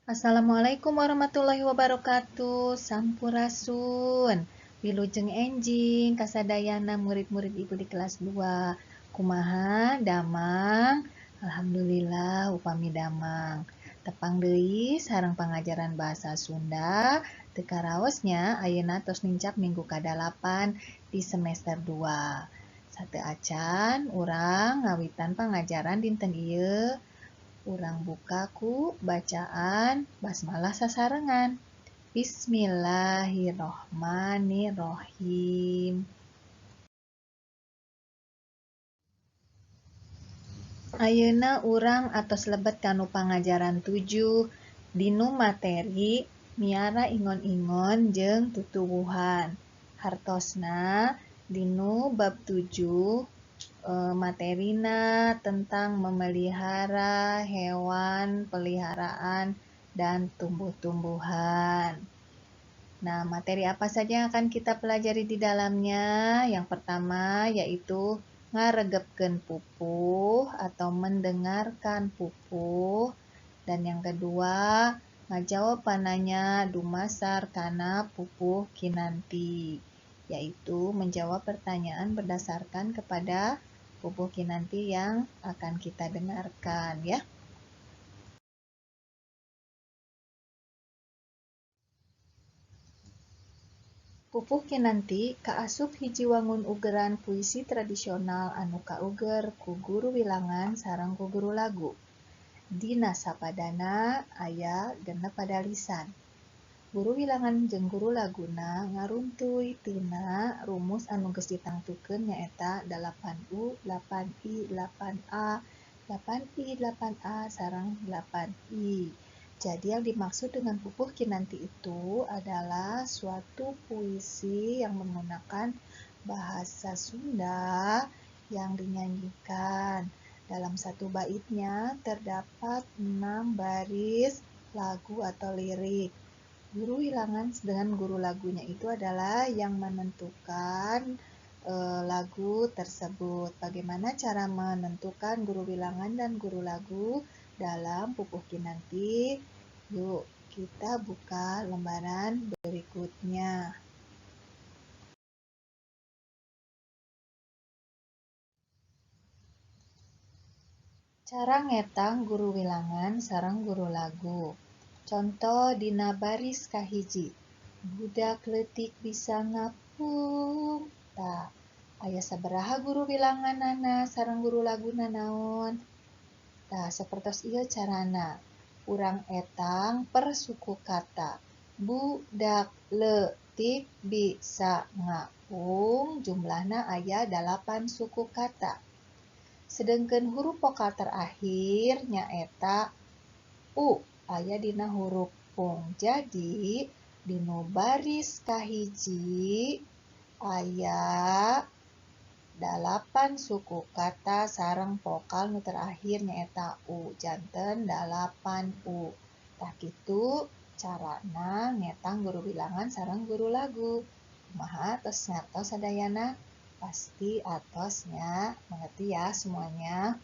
Assalamualaikum warahmatullahi wabarakatuh. Sampurasun. Wilujeng enjing kasadayana murid-murid ibu di kelas 2. Kumaha damang? Alhamdulillah upami damang. Tepang deui sareng pangajaran bahasa Sunda. Teu karaosnya ayeuna tos nincak minggu ka-8 di semester 2. Sateu acan urang ngawitan pangajaran dinten ieu. Urang buka ku bacaan basmalah sasarengan. Bismillahirrohmanirrohim. Ayeuna urang atos lebet kanu pangajaran 7 dinu materi miara ingon-ingon jeung tutuwuhan. Hartosna dinu bab 7 materina tentang memelihara hewan peliharaan dan tumbuh-tumbuhan. Nah, materi apa saja yang akan kita pelajari di dalamnya? Yang pertama yaitu ngaregepkeun pupuh atau mendengarkan pupuh, dan yang kedua ngajawab pananya dumasar kana pupuh kinanti, yaitu menjawab pertanyaan berdasarkan kepada pupuh kinanti yang akan kita dengarkan ya. Pupuh kinanti kaasup hiji wangun ugeran puisi tradisional anu kauger ku guru wilangan sareng ku guru lagu. Dina sapadana aya 6 padalisan. Guru wilangan jeung guru laguna ngaruntuy tina rumus anu geus ditangtukeun nyaeta 8U, 8I, 8A, 8I, 8A, sareng 8I. Jadi yang dimaksud dengan pupuh kinanti itu adalah suatu puisi yang menggunakan bahasa Sunda yang dinyanyikan. Dalam satu baitnya terdapat 6 baris lagu atau lirik. Guru wilangan dengan guru lagunya itu adalah yang menentukan lagu tersebut. Bagaimana cara menentukan guru wilangan dan guru lagu dalam pupuh kinanti? Yuk kita buka lembaran berikutnya. Cara ngetang guru wilangan sareng guru lagu. Contoh dina baris kahiji, budak leutik bisa ngapung. Tah, aya sabaraha guru wilanganana sareng guru laguna naon? Tah, sapertos ieu carana. Urang etang per suku kata. Budak leutik bisa ngapung, jumlahna aya 8 suku kata. Sedengkeun huruf vokal terakhir nyaeta u, aya dina huruf pung. Jadi dinu baris kahiji aya 8 suku kata sareng vokal nu terakhir nyaeta u, janten 8 u. Tah kitu carana ngetang guru bilangan sareng guru lagu. Kumaha tos ngartos sadayana? Pasti atosnya mengerti ya semuanya.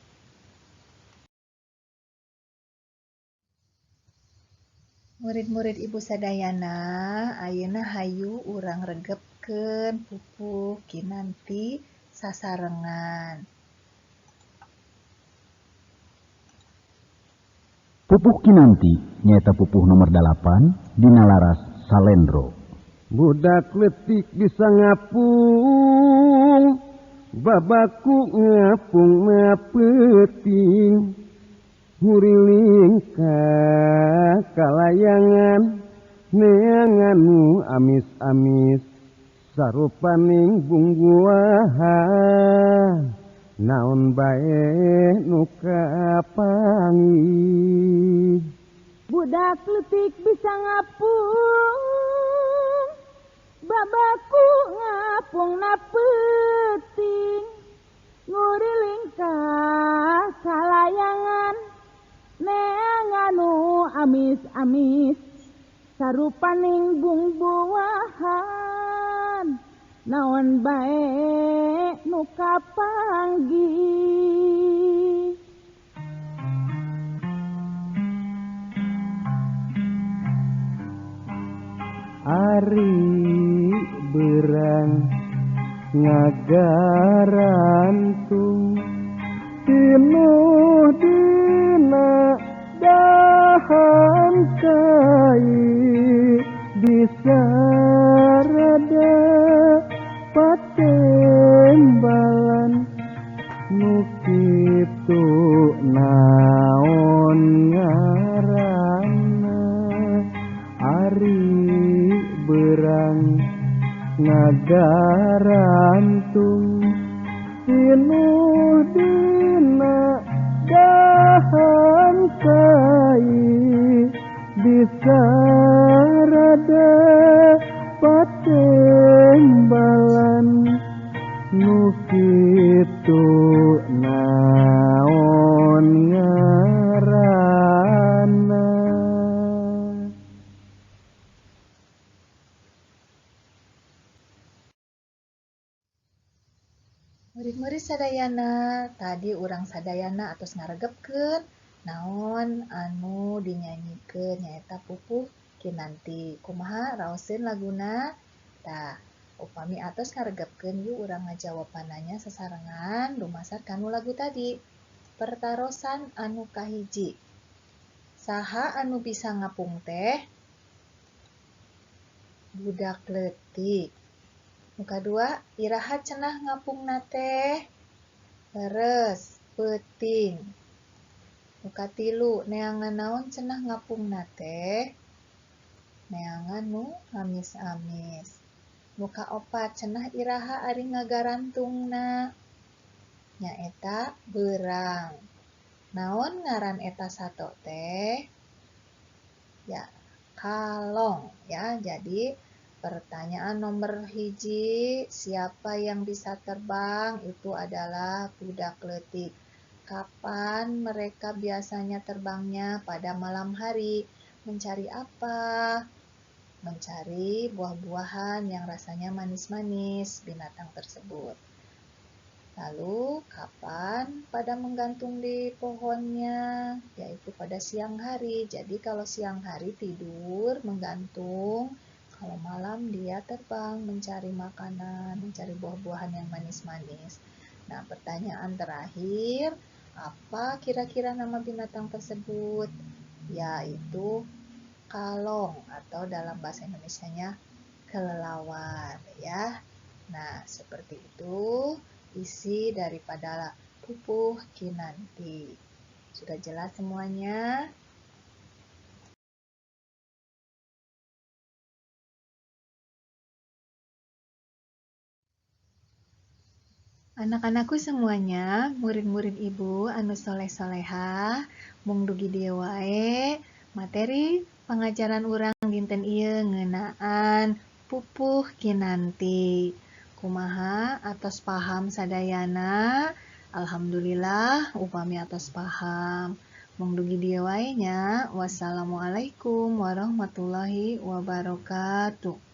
Murid-murid ibu sadayana, ayeuna hayu urang regepkeun pupuh kinanti sasarengan. Pupuh kinanti nyaeta pupuh nomor 8 dina laras salendro. Budak leutik bisa ngapung, babaku ngapung mapeuting. Nguriling ka kalayangan, neangan amis-amis, sarupaning bungguahan, naon bae nu kapanggih. Budak leutik bisa ngapung, babaku ngapung na peuting, nguriling ka kalayangan, neanganu amis-amis, sarupaning bungbuahan, naon bae nu kapanggih. Ari berang ngagarantung tinuh dina dahan kai bisa rada patembalan nu kitu naon ngaranna. Ari berang ngagarantung tinuh dina dahan kai bisa rada patembalan nu kitu naon ngaranna. Murid-murid sadayana, tadi urang sadayana atos ngaregepkeun naon anu dinyanyikeun nyaeta pupuh Kinanti. Kumaha raoseun laguna? Tah, upami atos ngaregepkeun yuk urang ngajawabananya sasarengan dumasar kanu lagu tadi. Pertarosan anu kahiji. Saha anu bisa ngapung teh? Budak leutik. Nu kadua, iraha cenah ngapungna teh? Leres, peuting. Nu katilu, neangan naon cenah ngapungna teh? Neangan nu amis-amis. Nu kaopat, cenah iraha ari ngagarantungna? Nyaeta beurang. Naon ngaran eta sato teh? Ya, kalong ya. Jadi pertanyaan nomor 1, siapa yang bisa terbang? Itu adalah budak leutik. Kapan mereka biasanya terbangnya? Pada malam hari. Mencari apa? Mencari buah-buahan yang rasanya manis-manis binatang tersebut. Lalu kapan pada menggantung di pohonnya? Yaitu pada siang hari. Jadi kalau siang hari tidur menggantung, kalau malam dia terbang mencari makanan, mencari buah-buahan yang manis-manis. Nah, pertanyaan terakhir, apa kira-kira nama binatang tersebut? Yaitu kalong atau dalam bahasa Indonesianya kelelawar ya. Nah, seperti itu isi daripada pupuh Kinanti. Sudah jelas semuanya? Anak-anakku semuanya, murid-murid ibu anu soleh-soleha, mung dugi dieu wae materi pengajaran urang dinten ieu ngeunaan pupuh Kinanti. Kumaha atos paham sadayana? Alhamdulillah upami atos paham. Mung dugi dieu wae nya. Wassalamualaikum warahmatullahi wabarakatuh.